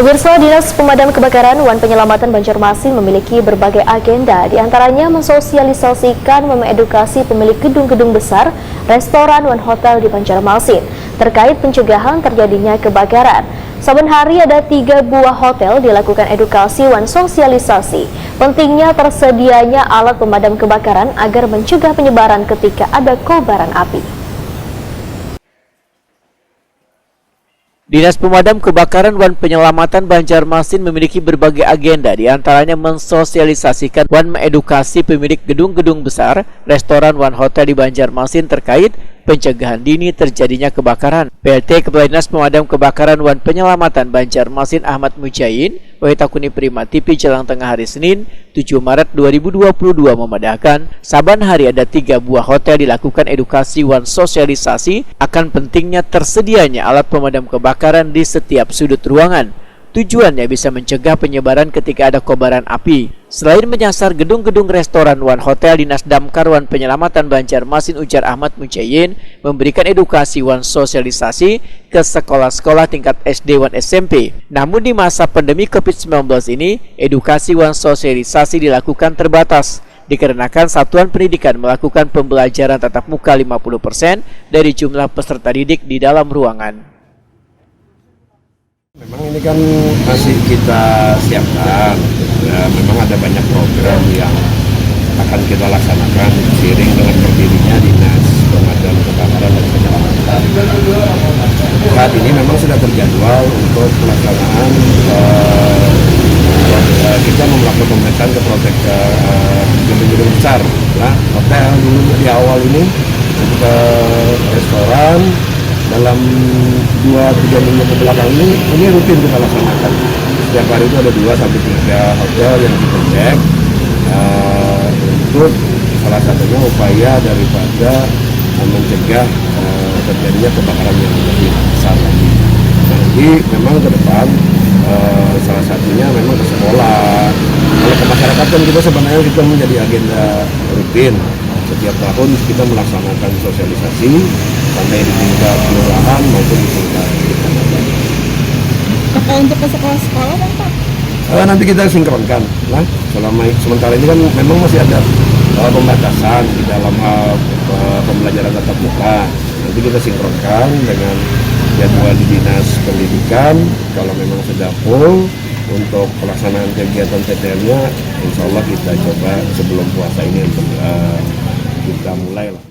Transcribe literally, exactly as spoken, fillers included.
Pemirsa, Dinas Pemadam Kebakaran wan Penyelamatan Banjarmasin memiliki berbagai agenda, di antaranya mensosialisasikan, mengedukasi pemilik gedung-gedung besar, restoran, wan hotel di Banjarmasin terkait pencegahan terjadinya kebakaran. Saban hari ada tiga buah hotel dilakukan edukasi wan sosialisasi pentingnya tersedianya alat pemadam kebakaran agar mencegah penyebaran ketika ada kobaran api. Dinas Pemadam Kebakaran wan Penyelamatan Banjarmasin memiliki berbagai agenda, di antaranya mensosialisasikan wan mengedukasi pemilik gedung-gedung besar, restoran wan hotel di Banjarmasin terkait pencegahan dini terjadinya kebakaran. P L T Kepala Dinas Pemadam Kebakaran wan Penyelamatan Banjarmasin Ahmad Mujain, wahid takuni Prima T V Jalang Tengah hari Senin, tujuh Maret dua ribu dua puluh dua, memadahkan, saban hari ada tiga buah hotel dilakukan edukasi wan sosialisasi akan pentingnya tersedianya alat pemadam kebakaran di setiap sudut ruangan. Tujuannya bisa mencegah penyebaran ketika ada kobaran api. Selain menyasar gedung-gedung restoran wan hotel, Dinas Damkar wan Penyelamatan Banjarmasin, ujar Ahmad Mujain, memberikan edukasi wan sosialisasi ke sekolah-sekolah tingkat S D wan S M P. Namun di masa pandemi covid sembilan belas ini, edukasi wan sosialisasi dilakukan terbatas, dikarenakan satuan pendidikan melakukan pembelajaran tatap muka lima puluh persen dari jumlah peserta didik di dalam ruangan. Memang ini kan masih kita siapkan. Ya, memang ada banyak program yang akan kita laksanakan seiring dengan berdirinya Dinas Pemadam Kebakaran dan Penyelamatan. Saat ini memang sudah terjadwal untuk pelaksanaan, eh, eh, kita melakukan pemeriksaan ke protek, eh, gedung-gedung besar, ya, hotel dulu di awal ini, ke restoran, dalam dua tiga minggu ke belakang ini, ini rutin kita laksanakan. Setiap hari itu ada dua sampai tiga hotel yang kita cek, eh, untuk salah satunya upaya daripada, eh, mencegah, eh, terjadinya kebakaran yang lebih besar lagi. Nah, jadi memang ke depan, eh, salah satunya memang ke sekolah. Kalau ke masyarakat kan kita sebenarnya sudah menjadi agenda rutin. Setiap tahun kita melaksanakan sosialisasi, sampai di tingkat kelurahan maupun di tingkat kecamatan. Kalau untuk ke sekolah-sekolah, Bang, Pak? Eh, nanti kita sinkronkan lah. Selama sementara ini kan memang masih ada, eh, pembatasan di dalam hal, eh, pembelajaran tatap muka. Nanti kita sinkronkan dengan jadwal di Dinas Pendidikan. Kalau memang sudah full untuk pelaksanaan kegiatan P T M-nya, insya Allah kita coba sebelum puasa ini untuk, eh, kita mulai lah.